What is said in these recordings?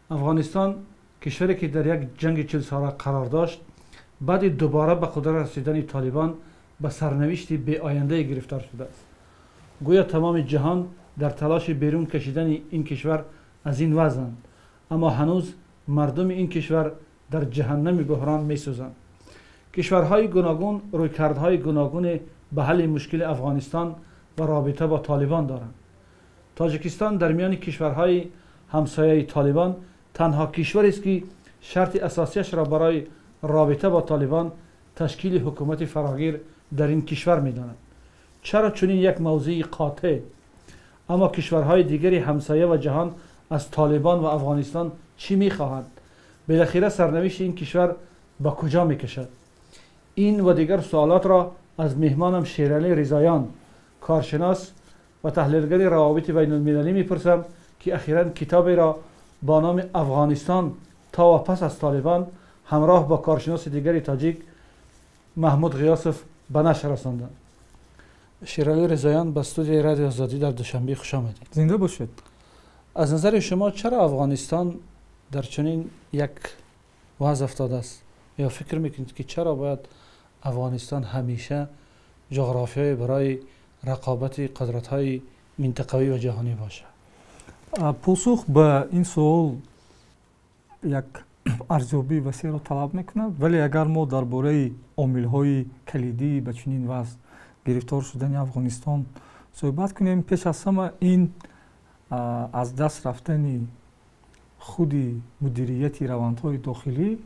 Афғонистон кишваре ки дар як ҷанги 40 сола қарор дошт, баъди дубора ба қудрат расидани Толибон ба сарнавишти беояндае гирифтор шудааст. Гӯё тамоми ҷаҳон дар талоши берун кашидани ин кишвар аз ин вазъанд, аммо ҳанӯз мардуми ин кишвар дар ҷаҳаннами буҳрон месӯзанд. Кишварҳои гуногун рӯйкардҳои гуногуне ба ҳалли мушкили Афғонистон ва робита бо Толибон доранд. Тоҷикистон дар миёни кишварҳои ҳамсояи Толибон танҳо кишварест, ки шарти асосияшро барои робита бо Толибон ташкили ҳукумати фарогир дар ин кишвар медонад. Чаро чунин як мавзӯи қотеъ? Аммо кишварҳои дигари ҳамсоя ва ҷаҳон аз Толибон ва Афғонистон чӣ мехоҳанд? Билохира сарнавишти ин кишвар ба куҷо мекашад? Ин ва дигар суолотро аз меҳмонам Шералӣ Ризоён, коршинос ва таҳлилгари равобити байналмилалӣ, мепурсам, ки ахиран китоберо бо номи «Афғонистон то ва пас аз Толибон» ҳамроҳ бо коршиноси дигари тоҷик Маҳмуд Ғиёсов ба нашр расонданд. Шералӣ Ризоён, ба студияи Радиои Озодӣ дар Душанбе хуш омадед. Зинда бошед. Аз назари шумо, чаро Афғонистон дар чунин як вазъ афтодааст ё фикр мекунед, ки чаро бояд Афғонистон ҳамеша ҷуғрофиёе барои рақобати қудратҳои минтақавӣ ва ҷаҳонӣ бошад? Посух ба ин суол як арзёбии васеъро талаб мекунад, вале агар мо дар бораи омилҳои калидии ба чунин вазъ гирифтор шудани Афғонистон суҳбат кунем, пеш аз ҳама ин аз даст рафтани худи мудирияти равандҳои дохилӣ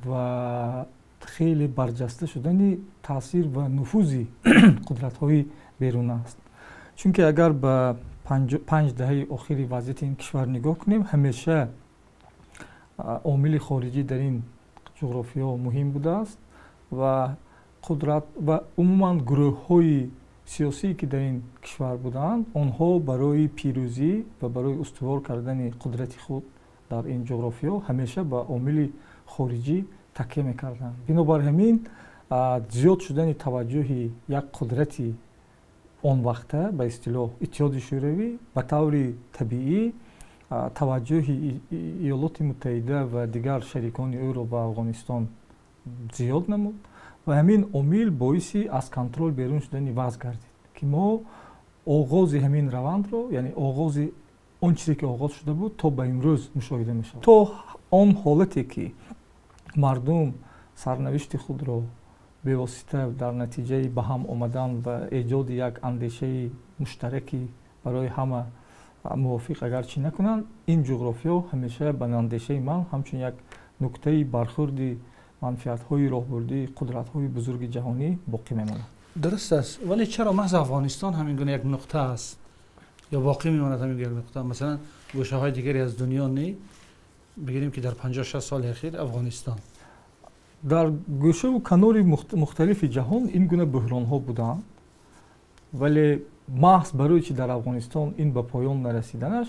ва хеле барҷаста шудани таъсир ва нуфузи қудратҳои беруна аст. Чунки агар ба 5 даҳаи охири вазъияти ин кишвар нигоҳ кунем, ҳамеша омили хориҷӣ дар ин ҷуғрофиё муҳим будааст ва қудрат ва умуман гурӯҳҳои сиёсие, ки дар ин кишвар буданд, онҳо барои пирӯзӣ ва барои устувор кардани қудрати худ дар ин ҷуғрофиё ҳамеша ба омили хориҷӣ такя мекарданд. Бинобар ҳамин, зиёд шудани таваҷҷӯҳи як қудрати он вақта, ба истилоҳ Иттиҳоди Шӯравӣ, ба таври табиӣ таваҷҷӯҳи Иёлоти Муттаҳида ва дигар шарикони ӯро ба Афғонистон зиёд намуд ва ҳамин омил боиси аз контрол берун шудани вазъ гардид, ки мо оғози ҳамин равандро, яъне оғози он чизе, ки оғоз шуда буд, то ба имрӯз мушоҳида мешавад. То он ҳолате ки мардум сарнавишти худро бевосита дар натиҷаи ба ҳам омадан ва эҷоди як андешаи муштараки барои ҳама мувофиқ агарчи накунанд, ин ҷуғрофиё ҳамеша ба андешаи ман ҳамчун як нуктаи бархӯрди манфиатҳои роҳбурдии қудратҳои бузурги ҷаҳонӣ боқӣ мемонад. Дуруст аст, вале чаро маҳз Афғонистон ҳамин гуна як нуқта аст ё боқӣ мемонад ҳамин як нуқта? Масалан, гӯшаҳои дигаре аз дунё не, бигирем, ки дар 50-60 соли ахир Афғонистон. Дар гӯшаву канори мухталифи ҷаҳон ин гуна буҳронҳо буданд, вале маҳз барои чи дар Афғонистон ин ба поён нарасиданаш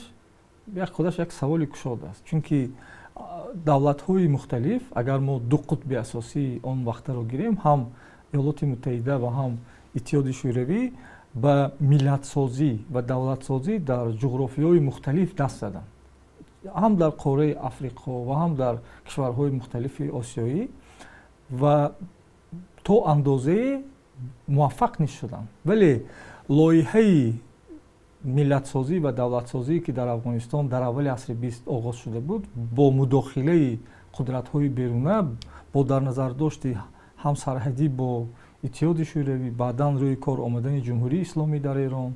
як худаш як саволи кушод аст. Чунки давлатҳои мухталиф, агар мо ду қутби асосии он вақтаро гирем, ҳам Иёлоти Муттаҳида ва ҳам Иттиҳоди Шӯравӣ, ба миллатсозӣ ва давлатсозӣ дар ҷуғрофиёи мухталиф даст заданд, ҳам дар қораи Африқо ва ҳам дар кишварҳои мухталифи осиёӣ, ва то андозае муваффақ низ шуданд. Вале лоиҳаи миллатсозӣ ва давлатсозӣ, ки дар Афғонистон дар аввали асри 20 оғоз шуда буд, бо мудохилаи қудратҳои беруна, бо дар назардошти ҳамсарҳадӣ бо Иттиҳоди Шӯравӣ, баъдан рӯи кор омадани Ҷумҳурии Исломӣ дар Эрон,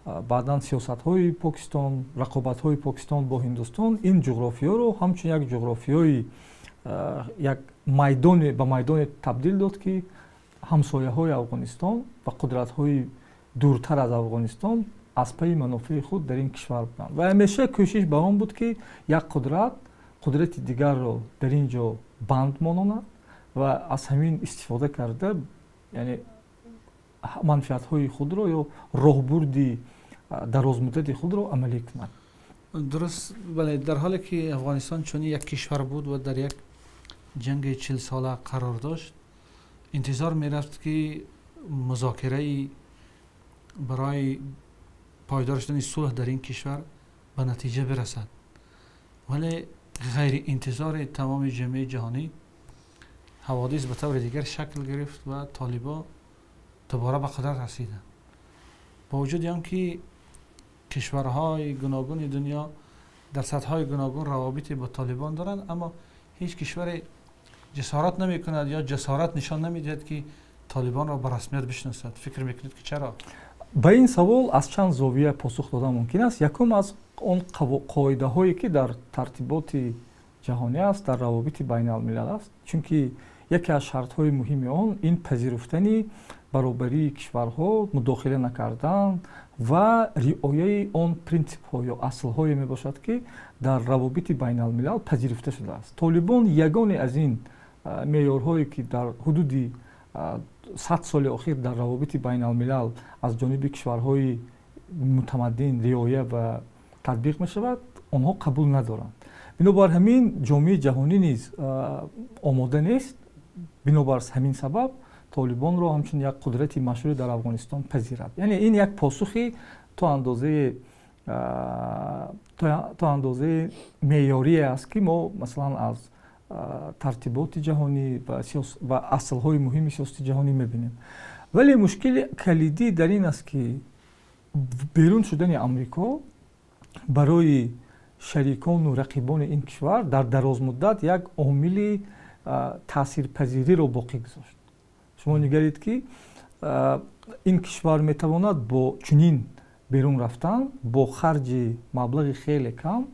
баъдан сиёсатҳои Покистон, рақобатҳои Покистон бо Ҳиндустон, ин ҷуғрофиёро ҳамчун як ҷуғрофиёи як майдоне ба майдоне табдил дод, ки ҳамсояҳои Афғонистон ва қудратҳои дуртар аз Афғонистон аз пайи манофеи худ дар ин кишвар буданд. Ва ҳамеша кӯшиш ба он буд, ки як қудрат қудрати дигарро дар ин ҷо банд мононад ва аз ҳамин истифода карда, яъне манфиатҳои худро ё роҳбурди дарозмуддати худро амалӣ кунад. Дуруст, бале. Дар ҳоле ки Афғонистон чунин як кишвар буд ва дар як ҷанги 40 сола қарор дошт, интизор мерафт, ки музокираи барои пойдор шудани сулҳ дар ин кишвар ба натиҷа бирасад. ولی غیر انتظار تمام جامعه جهانی حوادث به طور دیگر شکل گرفت و طالبان دوباره به قدرت رسیدند. با وجود آنکه کشورهای گوناگون دنیا در سطح‌های گوناگون روابطی با طالبان دارند، اما هیچ کشور جسارت نمی‌کند یا جسارت نشان نمی‌دهد که طالبان را به رسمیت بشناسد. فکر می‌کنید که چرا؟ Ба ин савол аз чанд зовия посух додан мумкин аст. Якум, аз он қоидаҳое ки дар тартиботи ҷаҳонӣ аст, дар равобити байналмилал аст, чунки яке аз шартҳои муҳими он ин пазируфтани баробарии кишварҳо, мудохила накардан ва риояи он принсипҳо ё аслҳое мебошад, ки дар равобити байналмилал пазируфта шудааст. Толибон ягоне аз ин меъёрҳое ки дар ҳудуди 100 соли охир дар равобити байналмилал аз ҷониби кишварҳои мутамаддин риоя ва татбиқ мешавад, онҳо қабул надоранд. Бинобар ҳамин ҷомеаи ҷаҳонӣ низ омода нест. Бинобар ҳамин сабаб толибонро ҳамчун як қудрати машҳуре дар Афғонистон пазирад. Яъне ин як посухи то андозаи меъёрие аст, ки мо масалан аз тартиботи ҷаҳонӣ ва аслҳои муҳими сиёсати ҷаҳонӣ мебинем. Вале мушкили калидӣ дар ин аст, ки берун шудани Амрико барои шарикону рақибони ин кишвар дар дарозмуддат як омили таъсирпазириро боқӣ гузошт. Шумо нигаред, ки ин кишвар метавонад бо чунин берун рафтан бо харҷи маблағи хеле кам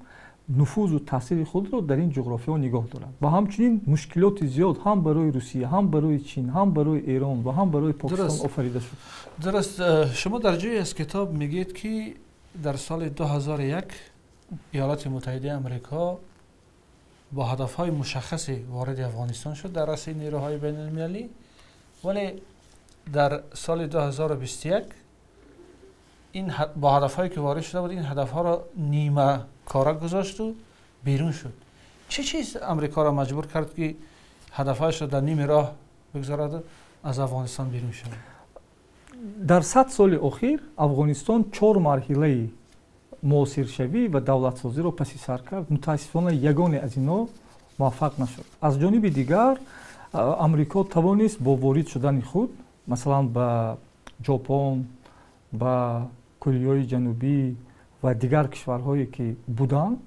нуфузу таъсири худро дар ин ҷуғрофиё нигоҳ дорад ва ҳамчунин мушкилоти зиёд ҳам барои Русия, ҳам барои Чин, ҳам барои Эрон ва ҳам барои Покистон офарида шуд. Дуруст. Шумо дар ҷое аз китоб мегӯед, ки дар соли 2001 Иёлоти Муттаҳидаи Амрико бо ҳадафҳои мушаххасе ворид Афғонистон шуд дар раси нерӯҳои байналмилалӣ, вале дар соли 2021 ин бо ҳадафҳое ки ворид шуда буд, ин ҳадафҳоро нима кора гузошт ва берун шуд. Чӣ чиз Амрикоро маҷбур кард, ки ҳадафҳояшро дар ними роҳ бигзорад ва аз Афғонистон берун шавад? Дар 100 соли охир Афғонистон 4 марҳилаи муосиршавӣ ва давлатсозиро паси сар кард. Мутаассифона ягоне аз инҳо муваффақ нашуд. Аз ҷониби дигар Амрико тавонист бо ворид шудани худ масалан ба Ҷопон, ба Кореяи Ҷанубӣ ва дигар кишварҳое ки буданд,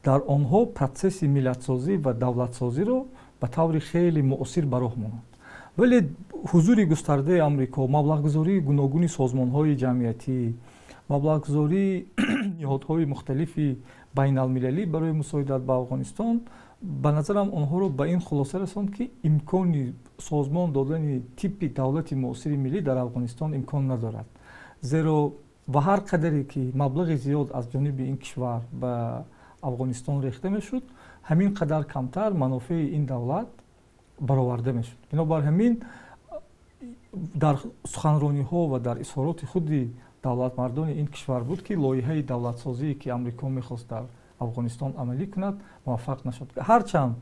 дар онҳо протсесси миллатсозӣ ва давлатсозиро ба таври хеле муосир ба роҳ монанд. Вале ҳузури густардаи Амрико, маблағгузории гуногуни созмонҳои ҷамъиятӣ, маблағгузории ниҳодҳои мухталифи байналмилалӣ барои мусоидат ба Афғонистон ба назарам онҳоро ба ин хулоса расонд, ки имкони созмон додани типи давлати муосири миллӣ дар Афғонистон имкон надорад. Зеро ба ҳар қадаре ки маблағи зиёд аз ҷониби ин кишвар ба Афғонистон рехта мешуд, ҳамин қадар камтар манофеи ин давлат бароварда мешуд. Бинобар ҳамин дар суханрониҳо ва дар изҳороти худи давлатмардони ин кишвар буд, ки лоиҳаи давлатсозие ки Амрико мехост дар Афғонистон амалӣ кунад, муваффақ нашуд. Ҳарчанд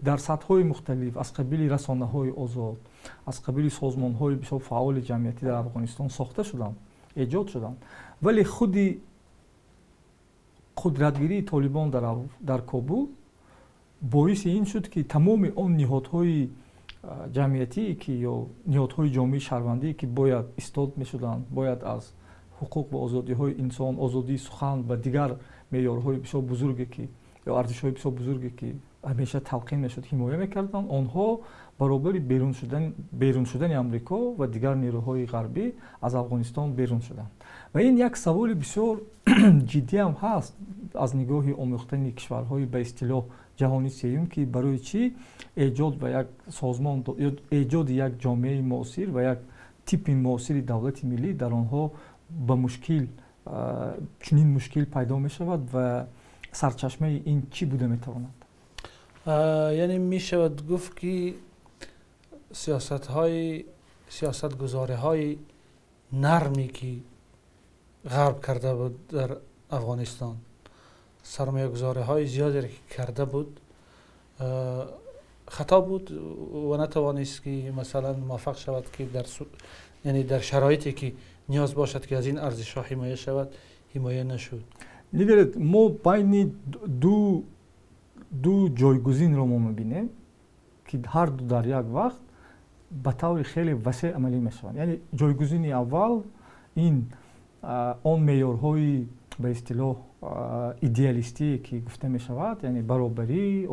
дар сатҳҳои мухталиф аз қабили расонаҳои озод, аз қабили созмонҳои бисёр фаъоли ҷамъиятӣ дар Афғонистон сохта шуданд, эҷод шуданд, вале худи қудратгирии толибон дар Кобул боиси ин шуд, ки тамоми он ниҳодҳои ҷамъиятие ки ё ниҳодҳои ҷомеаи шаҳрвандие ки бояд истод мешуданд, бояд аз ҳуқуқ ва озодиҳои инсон, озодии сухан ва дигар меъёрҳои бисёр бузурге ки ё арзишҳои бисёр бузурге ки ҳамеша талқин мешуд, ҳимоя мекарданд, онҳо баробари берун шудани Амрико ва дигар нерӯҳои ғарбӣ аз Афғонистон берун шуданд. Ва ин як саволи бисёр ҷиддиам ҳаст аз нигоҳи омӯхтани кишварҳои ба истилоҳ ҷаҳони сеюм, ки барои чӣ эҷод ва як созмон, эҷоди як ҷомеаи муосир ва як типи муосири давлати миллӣ дар онҳо ба мушкил чунин мушкил пайдо мешавад ва сарчашмаи ин чӣ буда метавонад? Яъне мешавад гуфт, ки сиёсатгузориҳои нарме ки ғарб карда буд дар Афғонистон, сармоягузориҳои зиёдеро ки карда буд, хато буд ва натавонист ки масалан муваффақ шавад, ки яъне дар шароите ки ниёз бошад ки аз ин арзишҳо ҳимоя шавад, ҳимоя нашуд. Нигаред, мо байни ду ҷойгузинро мо мебинем, ки ҳар ду дар як вақт ба таври хеле васеъ амалӣ мешаванд. Яъне ҷойгузини аввал ин он меъёрҳои ба истилоҳ идеалистие, ки гуфта мешавад, яъне баробарӣ,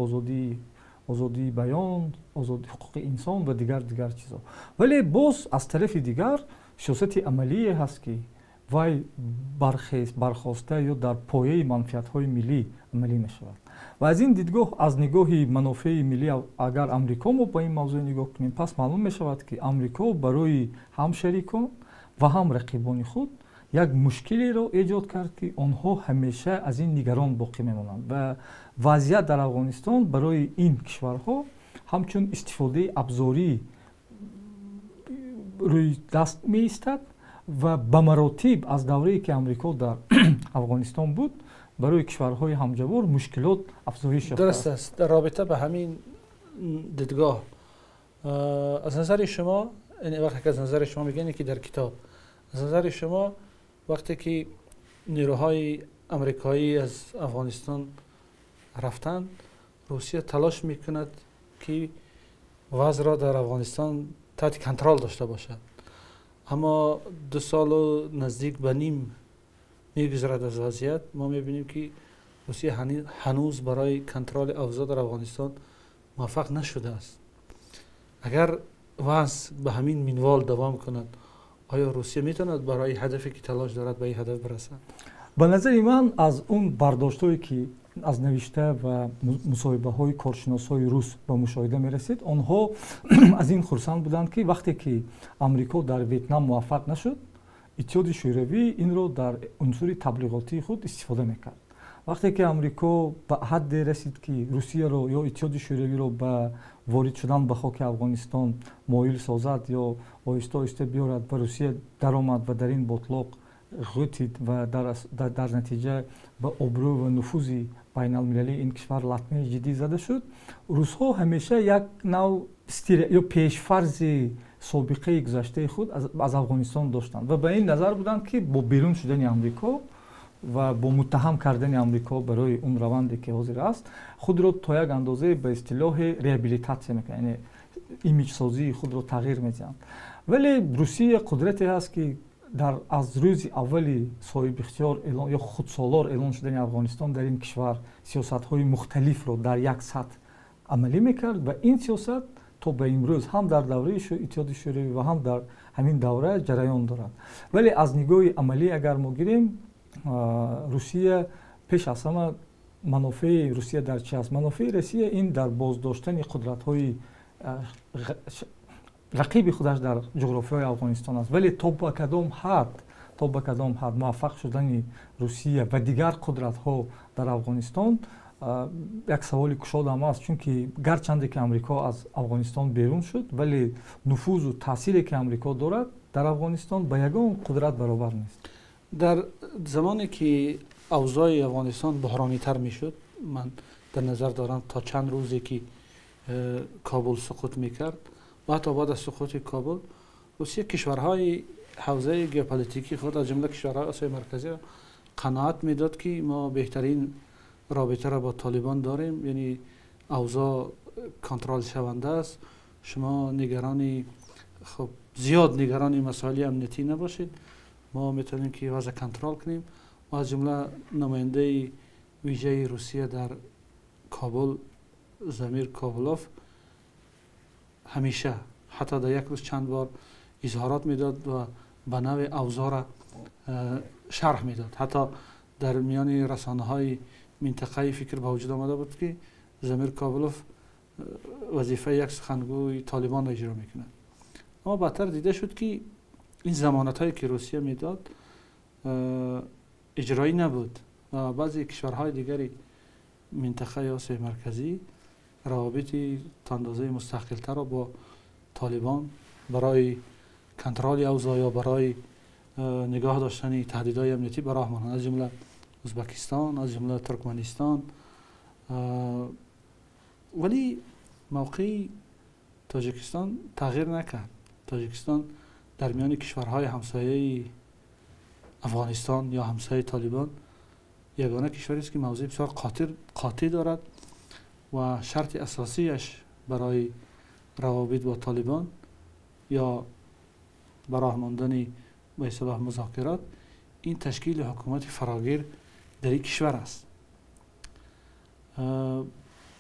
озодии баён, озоди ҳуқуқи инсон ва дигар чизҳо. Вале боз аз тарафи дигар сиёсати амалие ҳаст, ки вай бархоста ё дар пояи манфиатҳои миллӣ амалӣ мешавад. Ва аз ин дидгоҳ, аз нигоҳи манофеи миллӣ, агар Амрико мо ба ин мавзӯъ нигоҳ кунем, пас маълум мешавад, ки Амрико барои ҳам шарикон ва ҳам рақибони худ як мушкилеро эҷод кард, ки онҳо ҳамеша аз ин нигарон боқӣ мемонанд. Ва вазъият дар Афғонистон барои ин кишварҳо ҳамчун истифодаи абзорӣ рӯи даст меистад ва ба маротиб аз даврае, ки Амрико дар Афғонистон буд, барои кишварҳои ҳамҷавор мушкилот афзоиш ёфтааст. Дуруст аст. Дар робита ба ҳамин дидгоҳ, аз назари шумо, вақте ки аз назари шумо мегӯянд, ки дар китоб, аз назари шумо, вақте ки нерӯҳои амрикоӣ аз Афғонистон рафтанд, Русия талош мекунад, ки вазъро дар Афғонистон таҳти контрол дошта бошад, аммо 2 солу наздик ба ним мегузарад аз вазъият, мо мебинем, ки Русия ҳанӯз барои контроли авзоъ дар Афғонистон муваффақ нашудааст. Агар вазъ ба ҳамин минвол давом кунад, оё Русия метавонад барои ҳадафе, ки талош дорад, ба ин ҳадаф бирасад? Ба назари ман, аз он бардоштҳое, ки аз навишта ва мусоҳибаҳои коршиносҳои рус ба мушоҳида мерасид, онҳо аз ин хурсанд буданд, ки вақте ки Амрико дар Ветнам муваффақ нашуд, Иттиҳоди Шӯравӣ инро дар унсури таблиғотии худ истифода мекард. Вақте ки Амрико ба ҳадде расид, ки Русияро ё Иттиҳоди Шӯравиро ба ворид шудан ба хоки Афғонистон моил созад ё оҳиста оҳиста биёрад, ва Русия даромад ва дар ин ботлоқ ғӯтид ва дар натиҷа ба обрӯ ва нуфузи байналмилалии ин кишвар латмаи ҷиддӣ зада шуд, русҳо ҳамеша як нав ё пешфарзи собиқаи гузаштаи худ аз Афғонистон доштанд ва ба ин назар буданд, ки бо берун шудани Амрико ва бо муттаҳам кардани Амрико барои он раванде, ки ҳозир аст, худро то як андозае ба истилоҳе реабилитатсия мекунанд, яъне имиҷсозии худро тағйир медиҳанд. Вале Русия қудрате ҳаст, ки дар аз рӯзи аввали соҳибихтиёр ё худсолор эълон шудани Афғонистон дар ин кишвар сиёсатҳои мухталифро дар як сатҳ амалӣ мекард ва ин сиёсат то ба имрӯз ҳам дар давраи Иттиҳоди Шӯравӣ ва ҳам дар ҳамин давра ҷараён дорад. Вале аз нигоҳи амалӣ агар мо гирем, Русия пеш аз ҳама, манофеи Русия дар чи аст? Манофеи Россия ин дар боздоштани қудратҳои рақиби худаш дар ҷуғрофиёи Афғонистон аст. Вале то ба кадом ҳад муваффақ шудани Русия ва дигар қудратҳо дар Афғонистон як саволи кушодам аст, чунки гарчанде ки Амрико аз Афғонистон берун шуд, вале нуфузу таъсире, ки Амрико дорад дар Афғонистон, ба ягон қудрат баробар нест. Дар замоне ки авзои Афғонистон буҳронитар мешуд, ман дар назар дорам то чанд рӯзе, ки Кобул суқут мекард ва ҳатто баъд аз суқути Кобул, Русия кишварҳои ҳавзаи геополитикии худ, аз ҷумла кишварҳои Осиёи Марказиро қаноат медод, ки мо беҳтарин робитаро бо Толибон дорем, яъне авзоъ контрол шаванда аст, шумо нигарони хуб зиёд нигарони масоили амниятӣ набошед, мо метавонем ки вазъ контрол кунем. Ва аз ҷумла намояндаи вижаи Русия дар Кобул, Замир Кобулов, ҳамеша, ҳатто дар як рӯз чанд бор изҳорот медод ва ба навъи авзоъро шарҳ медод. Ҳатто дар миёни расонаҳои минтақаи фикр ба вуҷуд омада буд, ки Замир Кобулов вазифаи як сухангӯи Толибонро иҷро мекунад. Аммо баъдтар дида шуд, ки ин замонатҳое, ки Русия медод, иҷроӣ набуд ва баъзе кишварҳои дигари минтақаи Осиёи Марказӣ равобити то андозаи мустаҳкамтарро бо Толибон барои контроли авзоъ ё барои нигоҳ доштани таҳдидҳои амниятӣ ба роҳ монанд, аз ҷумла Ӯзбекистон, аз ҷумла Туркманистон. Вале мавқеи Тоҷикистон тағйир накард. Тоҷикистон дар миёни кишварҳои ҳамсояи Афғонистон ё ҳамсояи Толибон یگانه کشوری است که موضع بسیار قاطع دارد و شرط اساسیش برای روابط با طالبان یا براه ماندن به اصطلاح مذاکرات این تشکیل حکومت فراگیر در این کشور است.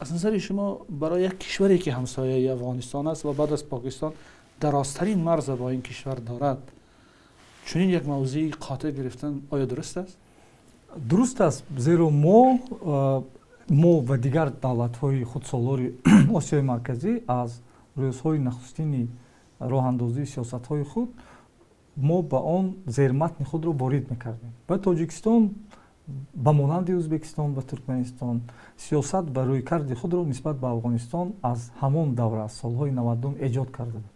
از نظر شما برای یک کشوری که همسایه افغانستان است و بعد از پاکستان درازترین مرز با این کشور دارد، چنین یک موضع قاطع گرفتن آیا درست است؟ Дуруст аст, зеро мо ва дигар давлатҳои худсолори Осиёи Марказӣ аз рӯзҳои нахустини роҳандозии сиёсатҳои худ мо ба он зерматни худро ворид мекардем ва Тоҷикистон ба монанди Ӯзбекистон ва Туркманистон сиёсат ва рӯйкарди худро нисбат ба Афғонистон аз ҳамон давра, аз солҳои 90 эҷод карда буд.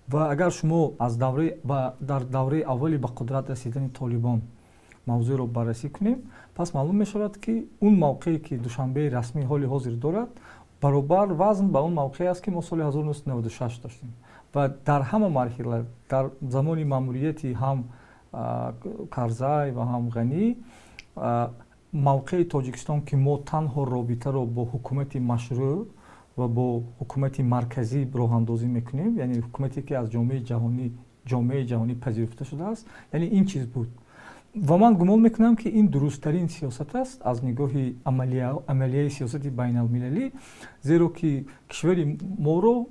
Ва агар шумо аз дар давраи аввали ба қудрат расидани Толибон мавзӯъро баррасӣ кунем, пас маълум мешавад, ки он мавқее ки Душанбеи расмӣ ҳоли ҳозир дорад, баробар вазн ба он мавқее аст, ки мо соли 1996 доштем. Ва дар ҳама марҳила, дар замони маъмурияти ҳам Карзай ва ҳам Ғанӣ, мавқеи Тоҷикистон, ки мо танҳо робитаро бо ҳукумати машрӯъ ва бо ҳукумати марказӣ роҳандозӣ мекунем, яъне ҳукумате ки аз ҷомеаи ҷаҳонӣ пазируфта шудааст, яъне ин чиз буд. Ва ман гумон мекунам, ки ин дурусттарин сиёсат аст аз нигоҳи амалияи сиёсати байналмилалӣ, зеро ки кишвари моро,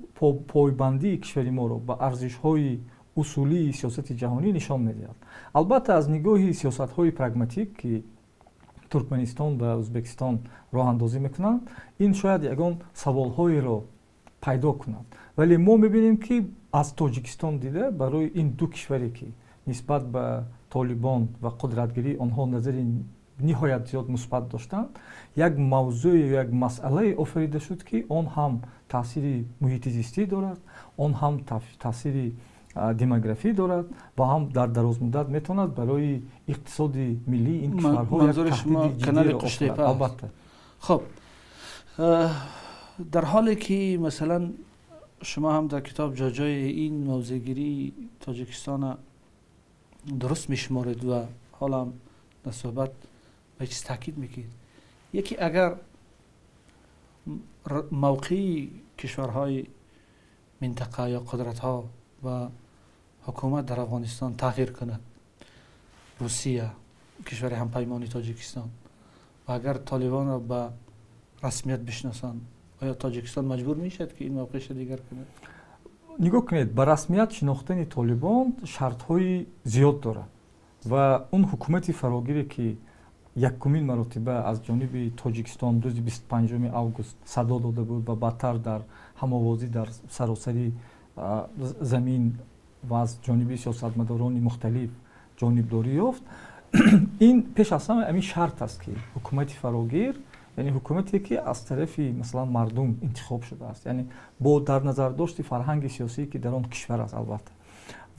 пойбандии кишвари моро ба арзишҳои усулии сиёсати ҷаҳонӣ нишон медиҳад. Албатта, аз нигоҳи сиёсатҳои прагматик, ки Туркманистон ва Ӯзбекистон роҳандозӣ мекунанд, ин шояд ягон саволҳоеро пайдо кунад, вале мо мебинем, ки аз Тоҷикистон дида барои ин ду кишваре, ки нисбат ба Толибон ва қудратгирии онҳо назари ниҳоят зиёд мусбат доштанд, як мавзӯе, як масъалае офарида шуд, ки он ҳам таъсири муҳити зистӣ дорад, он ҳам таъсири демографӣ дорад ва ҳам дар дарозмуддат метавонад барои иқтисоди миллии ин кишварҳо як таҳдиди ҷиддиро офарад, албатта. Хуб, дар ҳоле ки масалан шумо ҳам дар китоб ҷоҷои ин мавзеъгирии Тоҷикистон дуруст мешуморед ва ҳоло ҳам дар суҳбат ба чиз таъкид мекунед, яке агар мавқеи кишварҳои минтақа ё қудратҳо ва ҳукумат дар Афғонистон тағйир кунад, Русия, кишвари ҳампаймони Тоҷикистон, ва агар Толибонро ба расмият бишносанд, оё Тоҷикистон маҷбур мешавад, ки ин мавқеашро дигар кунад? Нигоҳ кунед, ба расмият шинохтани Толибон шартҳои зиёд дорад ва он ҳукумати фарогире, ки якумин маротиба аз ҷониби Тоҷикистон рӯзи 25 август садо дода буд ва баъдтар дар ҳамовозӣ дар саросари замин ва аз ҷониби сиёсатмадорони мухталиф ҷонибдорӣ ёфт, ин пеш аз ҳама ҳамин шарт аст, ки ҳукумати фарогир, яъне ҳукумате, ки аз тарафи масалан мардум интихоб шудааст, яъне бо дар назардошти фарҳанги сиёсие, ки дар он кишвар аст, албатта.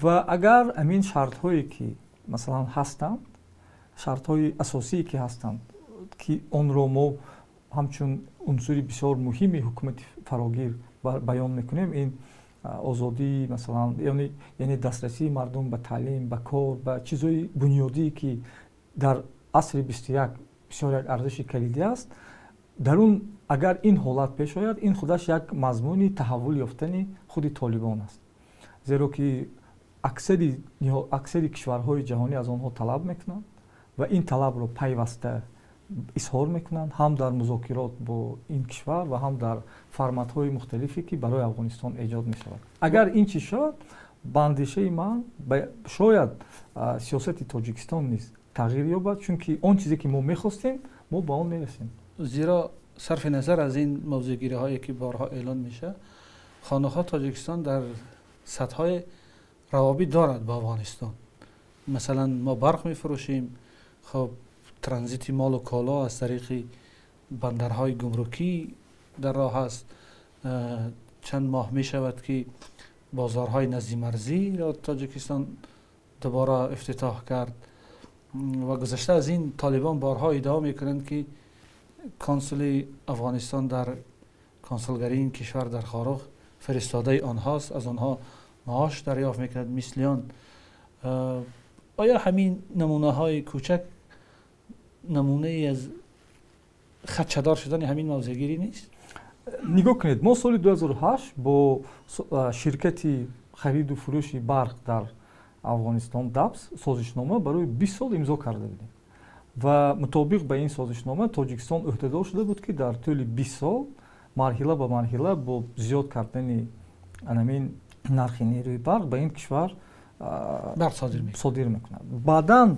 Ва агар ҳамин шартҳое, ки масалан ҳастанд, шартҳои асосие, ки ҳастанд, ки онро мо ҳамчун унсури бисёр муҳими ҳукумати фарогир баён мекунем, ин озодии масалан, яъне дастрасии мардум ба таълим, ба кор, ба чизҳои бунёдие, ки дар асри 21 бисёр як арзиши калидӣ аст, дар он агар ин ҳолат пеш ояд, ин худаш як мазмуни таҳаввул ёфтани худи Толибон аст, зеро ки аксари кишварҳои ҷаҳонӣ аз онҳо талаб мекунанд ва ин талабро пайваста изҳор мекунанд, ҳам дар музокирот бо ин кишвар ва ҳам дар форматҳои мухталифе, ки барои Афғонистон эҷод мешавад. Агар ин чиз шавад, ба андешаи ман, шояд сиёсати Тоҷикистон низ тағйир ёбад, чунки он чизе, ки мо мехостем, мо ба он мерасем. Зеро сарфи назар аз ин мавзеъгириҳое, ки борҳо эълон мешавад, хонаҳо Тоҷикистон дар сатҳҳои равобит дорад бо Афғонистон. Масалан, мо барқ мефурӯшем, хуб, транзити молу коло аз тариқи бандарҳои гумрукӣ дар роҳ аст. Чанд моҳ мешавад, ки бозорҳои наздимарзиро Тоҷикистон дубора ифтитоҳ кард ва гузашта аз ин Толибон борҳо иддао мекунанд, ки консули Афғонистон дар консулгарии ин кишвар дар Хоруғ фиристодаи онҳост, аз онҳо маош дарёфт мекунад мисли он. Оё ҳамин намунаҳои кӯчак نمونه ای از خدشه‌دار شدن همین موضع‌گیری نیست؟ نگاه کنید، ما سال 2008 با شرکت خرید و فروش برق در افغانستان دبس سازشنامه برای 20 سال امضا کرده بودیم و مطابق به این سازشنامه تاجیکستان عهده‌دار شده بود که در طول 20 سال مرحله به مرحله با زیاد کردن همین نرخ نیروی برق به این کشور برق صادر میکند. بعداً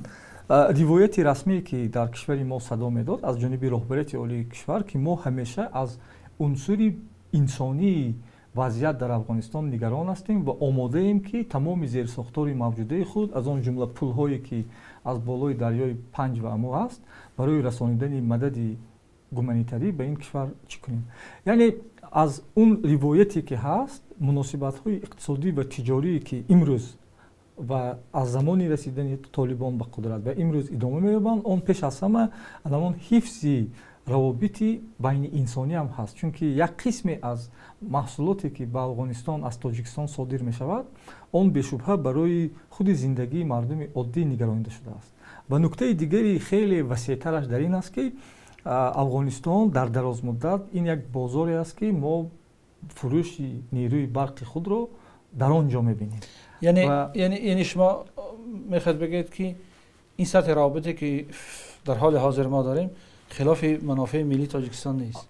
روایت رسمی که در کشور ما صدا میداد از جانب رهبریت عالی کشور که ما همیشه از عنصر انسانی وضعیت در افغانستان نگران هستیم و آماده ایم که تمام زیرساختار موجوده خود از آن جمله پل‌هایی که از بالای دریای پنج و امو است برای رسانیدن مدد گومانیتری به این کشور چی کنیم. یعنی از اون روایتی که هست، مناسبت‌های اقتصادی و تجاری که امروز و از زمان رسیدن طالبان به قدرت و امروز ادامه می‌یابند، آن پیش از همه الان حفظ روابط بین انسانی هم هست، چون که یک قسم از محصولاتی که به افغانستان از تاجیکستان صادر می شود آن به شبهه برای خود زندگی مردم عادی نگرانیده شده است. و نکته دیگری خیلی وسیع‌ترش در این است که افغانستان در دراز مدت این یک بازاری است که ما فروش نیروی برق خود را در آنجا می‌بینیم. یعنی شما میخواید بگید که این سطح روابطی که در حال حاضر ما داریم خلاف منافع ملی تاجیکستان نیست؟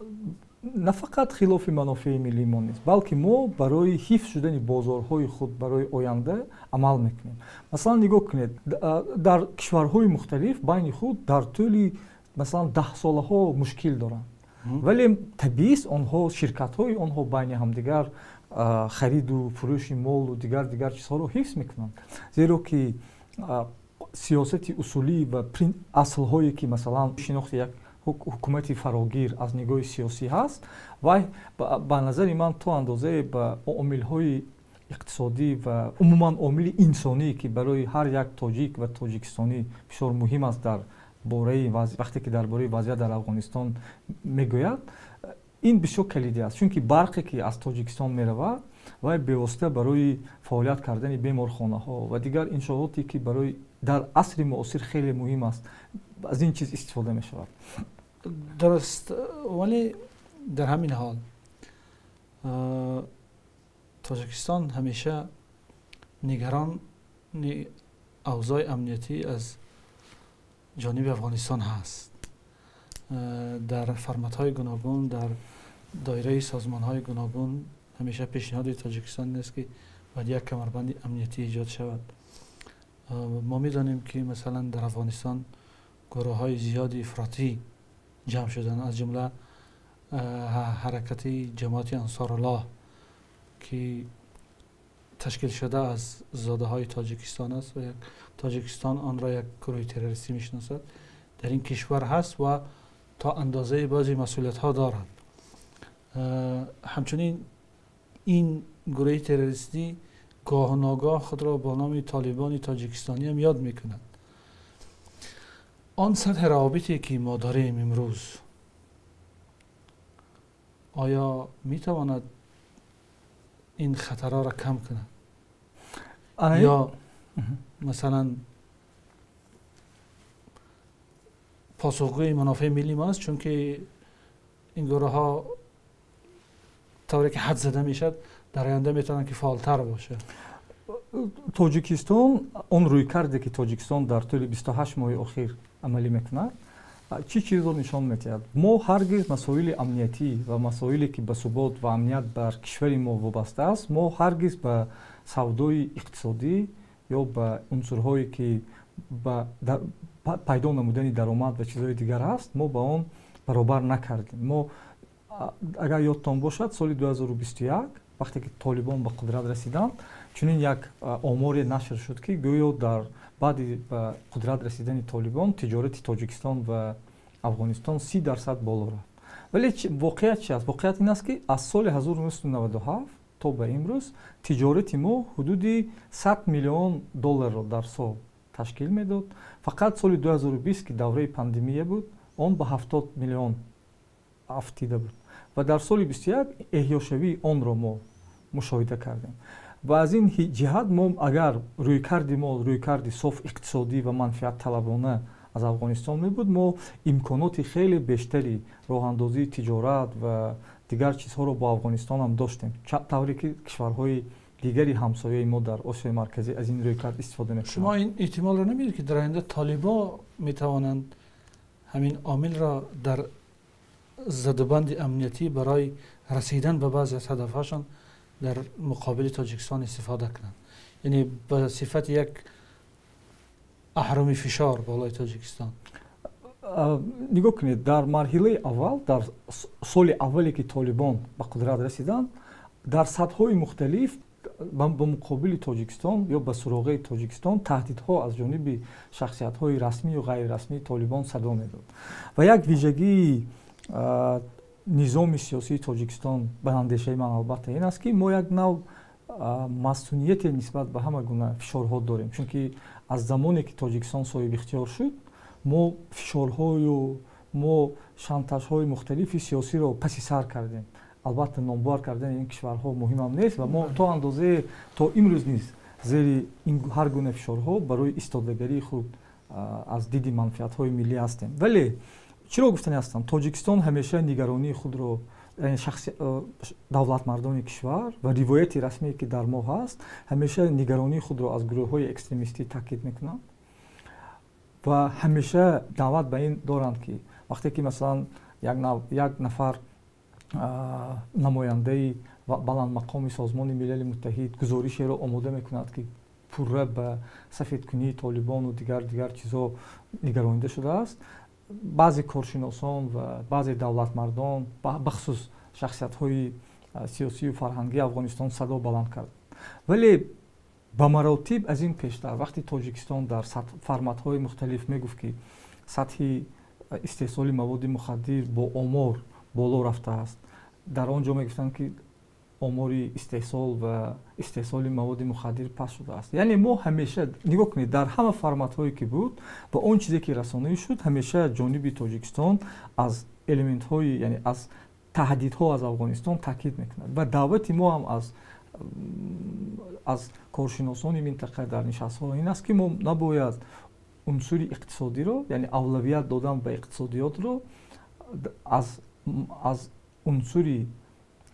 نه فقط خلاف منافع ملی ما نیست، بلکه ما برای حفظ شدن بازارهای خود برای آینده عمل میکنیم. مثلا نگاه کنید، در کشورهای مختلف بین خود در طول مثلا 10 سالها مشکل دارند، ولی طبیعی است آنها شرکت‌های آنها بین همدیگر خرید و فروش مال و دیگر چیزها رو حفظ میکنند، زیرا که سیاست اصولی و اصل‌هایی که مثلا شناخت یک حکومت فراگیر از نگاه سیاسی هست و به نظر من تا اندازه به عامل‌های اقتصادی و عموما عامل انسانی که برای هر یک تاجیک و تاجیکستانی بسیار مهم است در باره وقتی که درباره وضعیت در افغانستان میگوید، این بسیار کلیدی است، چون که برقی که از تاجیکستان میرود و به واسطه برای فعالیت کردن بیمارخانه ها و دیگر انشاءاتی که برای در عصر معاصر خیلی مهم است از این چیز استفاده می شود. درست، ولی در همین حال تاجیکستان همیشه نگران اوضاع امنیتی از جانب افغانستان هست. در فرمت‌های گوناگون، در دایره سازمان‌های گوناگون همیشه پیشنهاد تاجیکستان است که باید یک کمربند امنیتی ایجاد شود. ما می‌دانیم که مثلا در افغانستان گروه‌های زیادی افراطی جمع شدن، از جمله حرکت جماعت انصارالله که تشکیل شده از زاده های تاجیکستان است و یک تاجیکستان آن را یک گروه تروریستی میشناسد، در این کشور هست و تا اندازه بعضی مسئولیت ها دارند. همچنین این گروه تروریستی گاه و ناگاه خود را با نام طالبان تاجیکستانی هم یاد میکنند. آن سطح روابطی که ما داریم امروز آیا میتواند این خطرها را کم کند؟ یا مثلا پاسخگوی منافع ملی ما است، چون که این گروه ها طوری که حد زده میشد در آینده میتونن که فعالتر باشه. تاجیکستان آن روی کرده که تاجیکستان در طول 28 ماه اخیر عملی میکند چی چیز رو نشان میدهد؟ ما هرگز مسائل امنیتی و مسائلی که به ثبات و امنیت بر کشور ما وابسته است، ما هرگز به سودای اقتصادی یا به عنصرهایی که به پیدا نمودن درآمد و چیزهای دیگر است ما به آن برابر نکردیم. ما اگر یادتان باشد سال 2021 وقتی که طالبان به قدرت رسیدند چنین یک آمار نشر شد که گویا در بعد به قدرت رسیدن طالبان تجارت تاجیکستان و افغانستان 30% بالا رفت. ولی واقعیت چی است؟ واقعیت این است که از سال 1997 تا به امروز تجارت ما حدود 100 میلیون دلار را در سال تشکیل میداد. فقط سال 2020 که دوره پاندمی بود آن به 70 میلیون افتیده بود و در سال 21 احیا شوی آن را ما مشاهده کردیم. و از این جهت ما اگر رویکرد ما رویکرد صاف اقتصادی و منفعت طلبانه аз Афғонистон мебуд, мо имконоти хеле бештари роҳандозии тиҷорат ва дигар чизҳоро бо Афғонистон ҳам доштем, тавре ки кишварҳои дигари ҳамсояи мо дар Осиёи Марказӣ аз ин рӯйкард истифода мекунанд. Шумо ин эҳтимолро намедиҳед, ки дар оянда толибо метавонанд ҳамин омилро дар задубанди амниятӣ барои расидан ба баъзе аз ҳадафҳошон дар муқобили Тоҷикистон истифода кунанд, яъне ба сифати як аҳрами фишор болои Тоҷикистон? Нигоҳ кунед, дар марҳилаи аввал, дар соли аввале ки толибон ба қудрат расиданд, дар сатҳҳои мухталиф ба муқобили Тоҷикистон ё ба суроғаи Тоҷикистон таҳдидҳо аз ҷониби шахсиятҳои расмию ғайрирасмии толибон садо медод. Ва як вижагии низоми сиёсии Тоҷикистон ба андешаи ман албатта ин аст, ки мо як нав масунияте нисбат ба ҳама гуна фишорҳо дорем, чунки аз замоне ки Тоҷикистон соҳибихтиёр шуд, мо фишорҳою мо шантажҳои мухталифи сиёсиро паси сар кардем. Албатта, номбар кардани ин кишварҳо муҳимам нест ва мо то андозае то имрӯз низ зери ҳар гуна фишорҳо барои истодагарии худ аз диди манфиатҳои миллӣ ҳастем. Вале чиро гуфтани ҳастам? Тоҷикистон ҳамеша нигаронии худро, яъне шахси давлатмардони кишвар ва ривояти расмие ки дар мо ҳаст, ҳамеша нигаронии худро аз гурӯҳҳои экстремистӣ таъкид мекунанд ва ҳамеша даъват ба ин доранд, ки вақте ки масалан як нафар намояндаи баландмақоми Созмони Милали Муттаҳид гузоришеро омода мекунад, ки пурра ба сафедкунии толибону дигар чизҳо нигаронида шудааст, баъзе коршиносон ва баъзе давлатмардон, бахусус шахсиятҳои сиёсию фарҳангии Афғонистон садо баланд карданд. Вале ба маротиб аз ин пештар, вақте Тоҷикистон дар форматҳои мухталиф мегуфт, ки сатҳи истеҳсоли маводи мухаддир бо омор боло рафтааст, дар он ҷо мегуфтанд, ки омори истеҳсол ва истеҳсоли маводи мухаддир паст шудааст. Яъне мо ҳамеша, нигоҳ кунед, дар ҳама форматҳое ки буд ва он чизе ки расонаӣ шуд, ҳамеша ҷониби Тоҷикистон аз элементҳои, яъне аз таҳдидҳо аз Афғонистон таъкид мекунад. Ва даъвати мо ҳам аз коршиносони минтақа дар нишастҳо ин аст, ки мо набояд унсури иқтисодиро, яъне авлавият додан ба иқтисодиётро аз унсури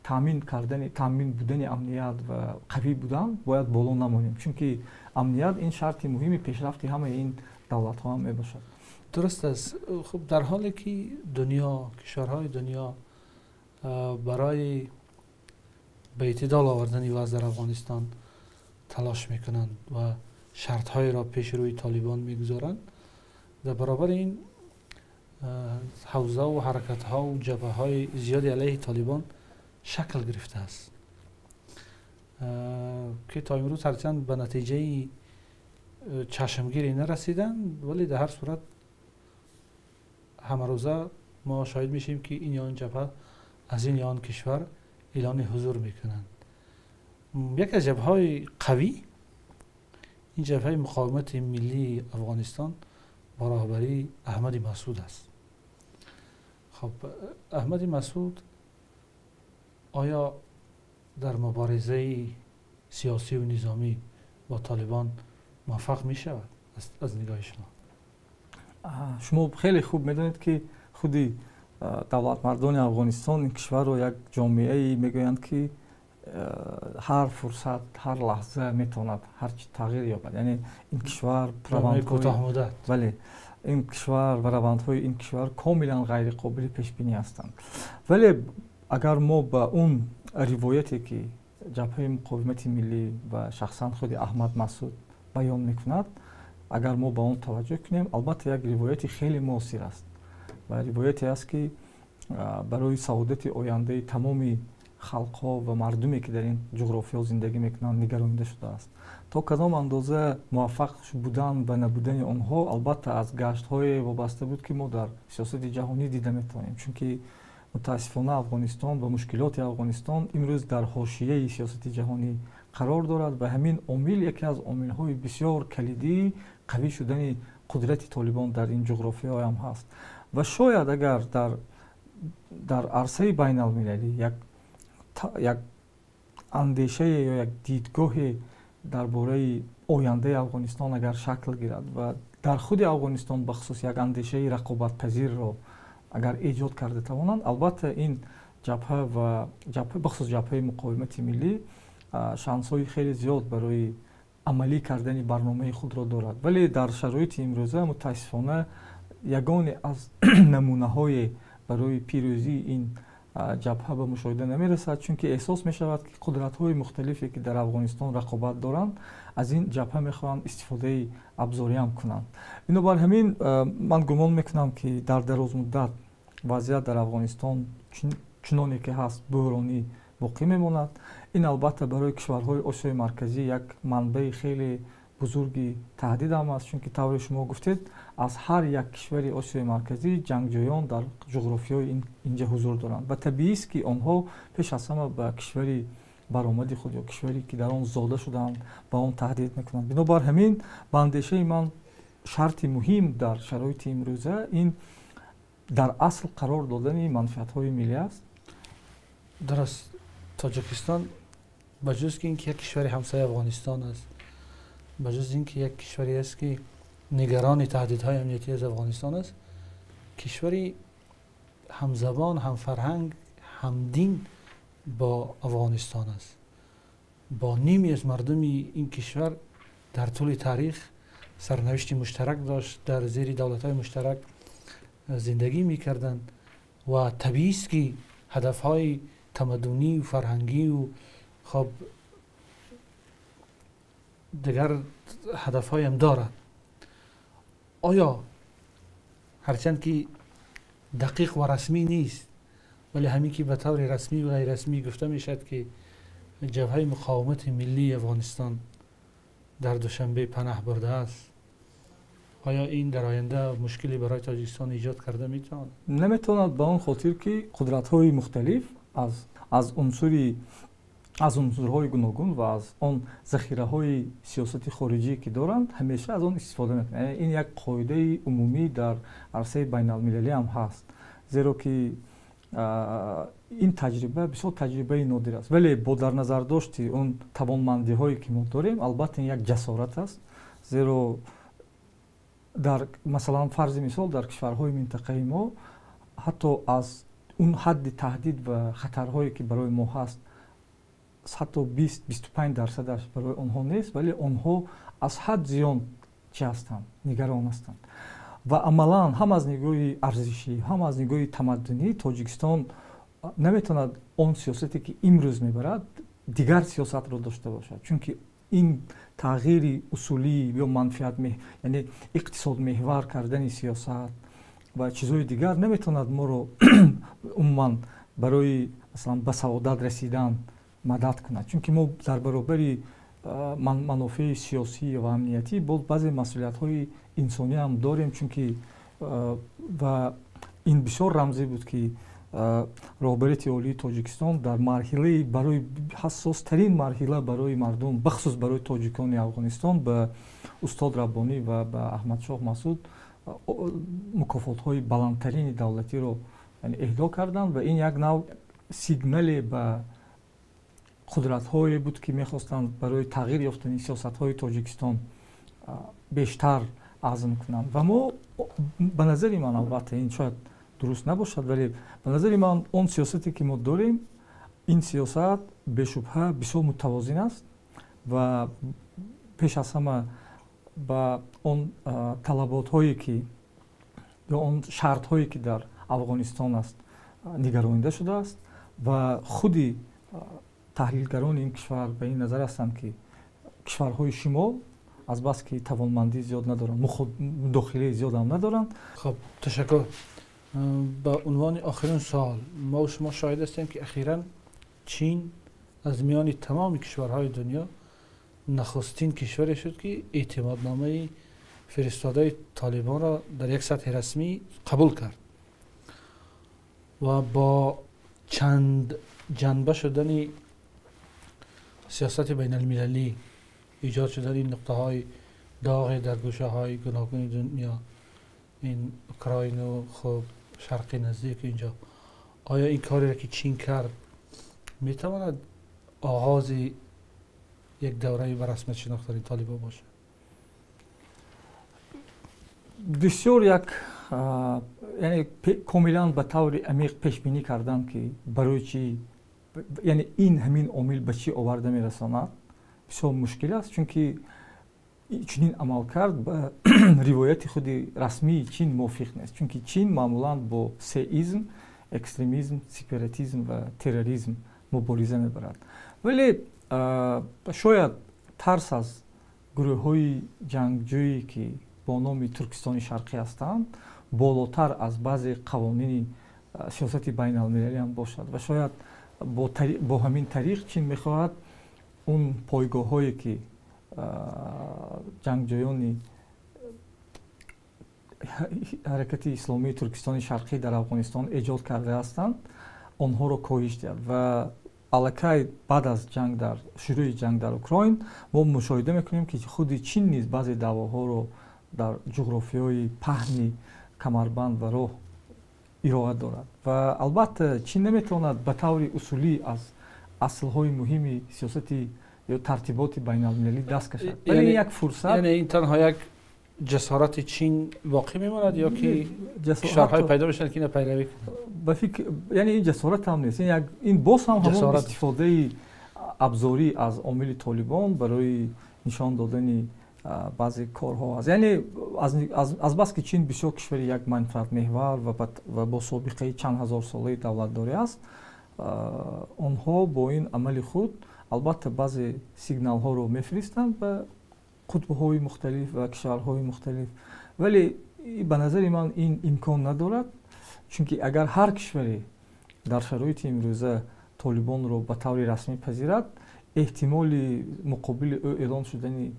таъмин кардани, таъмин будани амният ва қавӣ будан бояд боло намонем, чунки амният ин шарти муҳими пешрафти ҳамаи ин давлатҳо ҳам мебошад. Дуруст аст. Хуб, дар ҳоле ки дунё, кишварҳои дунё барои ба эътидол овардани вазъ дар Афғонистон талош мекунанд ва шартҳоеро пеши рӯи толибон мегузоранд, дар баробари ин ҳавзаву ҳаракатҳову ҷабҳаҳои зиёди алайҳи толибон шакл гирифтааст, ки то имрӯз ҳарчанд ба натиҷаи чашмгире нарасиданд, вале дар ҳар сурат ҳамарӯза мо шоҳид мешавем, ки ин ё он ҷабҳа аз ин ё он кишвар эълони ҳузур мекунанд. Яке аз ҷабҳаҳои қавӣ ин ҷабҳаи муқовимати миллии Афғонистон бо роҳбарии Аҳмади Масъуд аст. Хоб, Аҳмади Масъуд оё дар муборизаи сиёсию низомӣ бо толибон муваффақ мешавад аз нигоҳи шумо? Шумо хеле хуб медонед, ки худи давлатмардони Афғонистон ин кишварро як ҷомеае мегӯянд, ки ҳар фурсат, ҳар лаҳза метавонад ҳар чи тағйир ёбад. Яъне ин кишвар, бале, ин кишвар ва равандҳои ин кишвар комилан ғайриқобили пешбинӣ ҳастанд. Вале агар мо ба он ривояте ки Ҷабҳаи муқовимати миллӣ ва шахсан худи Аҳмад Масъуд баён мекунад, агар мо ба он таваҷҷӯҳ кунем, албатта як ривояти хеле муосир аст ва ривояте аст, ки барои саодати ояндаи тамоми халқҳо ва мардуме, ки дар ин ҷуғрофиё зиндагӣ мекунанд, нигаронида шудааст. То кадом андоза муваффақ будан ва набудани онҳо албатта аз гаштҳое вобаста буд, ки мо дар сиёсати ҷаҳонӣ дида метавонем, чунки мутаассифона Афғонистон ва мушкилоти Афғонистон имрӯз дар ҳошияи сиёсати ҷаҳонӣ қарор дорад ва ҳамин омил яке аз омилҳои бисёр калидии қавӣ шудани қудрати толибон дар ин ҷуғрофиёам ҳаст. Ва шояд агар дар арсаи байналмилалӣ як андешае ё як дидгоҳе дар бораи ояндаи Афғонистон агар шакл гирад ва Дар худи Афғонистон бахусус як андешаи рақобатпазирро агар эҷод карда тавонанд, албатта ин ҷабҳа ва бахусус ҷабҳаи муқовимати миллӣ шансҳои хеле зиёд барои амалӣ кардани барномаи худро дорад. Вале дар шароити имрӯза мутаассифона ягоне аз намунаҳое барои пирӯзии ин ҷабҳа ба мушоҳида намерасад, чунки эҳсос мешавад, ки қудратҳои мухталифе, ки дар Афғонистон рақобат доранд, аз ин ҷабҳа мехоҳанд истифодаи абзориам кунанд. Бинобар ҳамин ман гумон мекунам, ки дар дарозмуддат вазъият дар Афғонистон чуноне ки ҳаст буҳронӣ боқӣ мемонад. Ин албатта барои кишварҳои Осиёи Марказӣ як манбаи хеле бузурги таҳдид ҳам аст, чунки тавре шумо гуфтед, аз ҳар як кишвари Осиёи Марказӣ ҷангҷӯён дар ҷуғрофиёи инҷа ҳузур доранд ва табиист, ки онҳо пеш аз ҳама ба кишвари баромади худ ё кишваре, ки дар он зода шудаанд, ба он таҳдид мекунанд. Бинобар ҳамин ба андешаи ман шарти муҳим дар шароити имрӯза ин дар асл қарор додани манфиатҳои миллӣ аст. Дуруст, Тоҷикистон ба ҷуз ки ин ки як кишвари ҳамсояи Афғонистон аст, ба ҷуз ин ки як кишваре аст, ки нигарони таҳдидҳои амниятӣ аз Афғонистон аст, кишвари ҳамзабон, ҳамфарҳанг, ҳамдин бо Афғонистон аст. Бо ниме аз мардуми ин кишвар дар тӯли таърих сарнавишти муштарак дошт, дар зери давлатҳои муштарак зиндагӣ мекарданд ва табиист, ки ҳадафҳои тамаддунӣ, фарҳангию хоб дигар ҳадафҳоям дорад. Оё ҳарчанд ки дақиқ ва расмӣ нест, вале ҳамин ки ба таври расмӣ ва ғайррасмӣ гуфта мешавад, ки ҷабҳаи муқовимати миллии Афғонистон дар Душанбе панаҳ бурдааст, оё ин дар оянда мушкиле барои Тоҷикистон эҷод карда метавонад? Наметавонад, ба он хотир ки қудратҳои мухталиф аз унсурҳои гуногун ва аз он захираҳои сиёсати хориҷӣ, ки доранд, ҳамеша аз он истифода мекунанд. Ин як қоидаи умумӣ дар арсаи байналмилалӣ ҳам ҳаст, зеро ки ин таҷриба бисёр таҷрибаи нодир аст. Вале бо дар назардошти он тавонмандиҳое, ки мо дорем, албатта ин як ҷасорат аст, зеро дар масалан, фарзи мисол, дар кишварҳои минтақаи мо ҳатто аз он ҳадди таҳдид ва хатарҳое, ки барои мо ҳаст, ҳатто 20-25 дарсадаш барои онҳо нест, вале онҳо аз ҳад зиёд чӣ ҳастанд, нигарон ҳастанд. Ва амалан ҳам аз нигоҳи арзишӣ, ҳам аз нигоҳи тамаддунӣ Тоҷикистон наметавонад он сиёсате, ки имрӯз мебарад, дигар сиёсатро дошта бошад, чунки ин тағйири усулӣ ё манфиат, яъне иқтисодмеҳвар кардани сиёсат ва чизҳои дигар наметавонад моро умуман барои масалан ба саодат расидан мадад кунад, чунки мо дар баробари манофеи сиёсӣ ва амниятӣ боз баъзе масъулиятҳои инсонӣ ҳам дорем. Чунки ва ин бисёр рамзӣ буд, ки роҳбарияти олии Тоҷикистон дар марҳилаи барои ҳассостарин марҳила барои мардум, бахусус барои тоҷикони Афғонистон, ба устод Раббонӣ ва ба Аҳмадшоҳ Масуд мукофотҳои баландтарини давлатиро эҳдо карданд. Ва ин як нав сигнале ба қудратҳое буд, ки мехостанд барои тағйир ёфтани сиёсатҳои Тоҷикистон бештар азм кунанд. Ва мо, ба назари ман, албатта ин шояд дуруст набошад, вале ба назари ман он сиёсате, ки мо дорем, ин сиёсат бешубҳа бисёр мутавозин аст ва пеш аз ҳама ба он талаботҳое, ки ё он шартҳое, ки дар Афғонистон аст, нигаронида шудааст. Ва худи таҳлилгарони ин кишвар ба ин назар ҳастанд, ки кишварҳои шимол азбаски тавонмандӣ зиёд надоранд, мудохилаи зиёдам надоранд. Хоб, ташаккур. Ба унвони охирин суол, мо шумо шоҳид ҳастем, ки ахиран Чин аз миёни тамоми кишварҳои дунё нахустин кишваре шуд, ки эътимодномаи фиристодаи Толибонро дар як сатҳи расмӣ қабул кард. Ва бо чанд ҷанба шудани сиёсати байналмилалӣ, эҷод шудани нуқтаҳои доғе дар гӯшаҳои гуногуни дунё, ин Украину, хуб, Шарқи Наздик, инҷо, оё ин кореро, ки Чин кард, метавонад оғози як давраи ба расмият шинохтани Толибон бошад? Бисёр як яъне комилан ба таври амиқ пешбинӣ кардан, ки барои чӣ, яъне ин ҳамин омил ба чӣ оварда мерасонад, бисёр мушкил аст, чунки чунин амалкард ба ривояти худи расмии Чин мувофиқ нест, чунки Чин маъмулан бо сеизм: экстремизм, сепаратизм ва терроризм мубориза мебарад. Вале шояд тарс аз гурӯҳҳои ҷангҷӯе, ки бо номи Туркистони Шарқӣ ҳастанд, болотар аз баъзе қавонини сиёсати байналмилалӣ ҳам бошад ва шояд бо ҳамин тариқ Чин мехоҳад он пойгоҳҳое, ки ҷангҷӯёни Ҳаракати Исломии Туркистони Шарқӣ дар Афғонистон эҷод карда ҳастанд, онҳоро коҳиш диҳад. Ва аллакай баъд аз ҷанг дар шурӯи ҷанг дар Украин мо мушоҳида мекунем, ки худи Чин низ баъзе даъвоҳоро дар ҷуғрофиёи паҳни камарбанд ва роҳ ироа дорад. Ва албатта Чин наметавонад ба таври усулӣ аз аслҳои муҳими сиёсати ё тартиботи байналмилалӣ даст кашад, вале як фурсат. Яъне ин танҳо як ҷасорати Чин боқӣ мемонад ё ки кишварҳое пайдо мешаванд, ки ина пайравӣ кунанд? Ба фикр, яъне ин ҷасорат ҳам нест, ин боз ҳам ҳамон истифодаи абзорӣ аз омили Толибон барои нишон додани баъзе корҳо аст. Яъне азбаски Чин бисёр кишвари як манфиатмеҳвар ва бо собиқаи чанд ҳазорсолаи давлатдорӣ аст, онҳо бо ин амали худ албатта баъзе сигналҳоро мефиристанд ба қутбҳои мухталиф ва кишварҳои мухталиф. Вале ба назари ман ин имкон надорад, чунки агар ҳар кишваре дар шароити имрӯза Толибонро ба таври расмӣ пазирад, эҳтимоли муқобили ӯ эълон шудани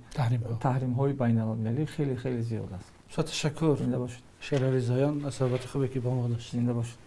таҳримҳои байналмилалӣ хеле хеле зиёд аст. Бисёр ташаккур. Зинда бошед. Шералӣ Зоён, аз суҳбати хубе, ки бо мо доштед. Зинда бошед.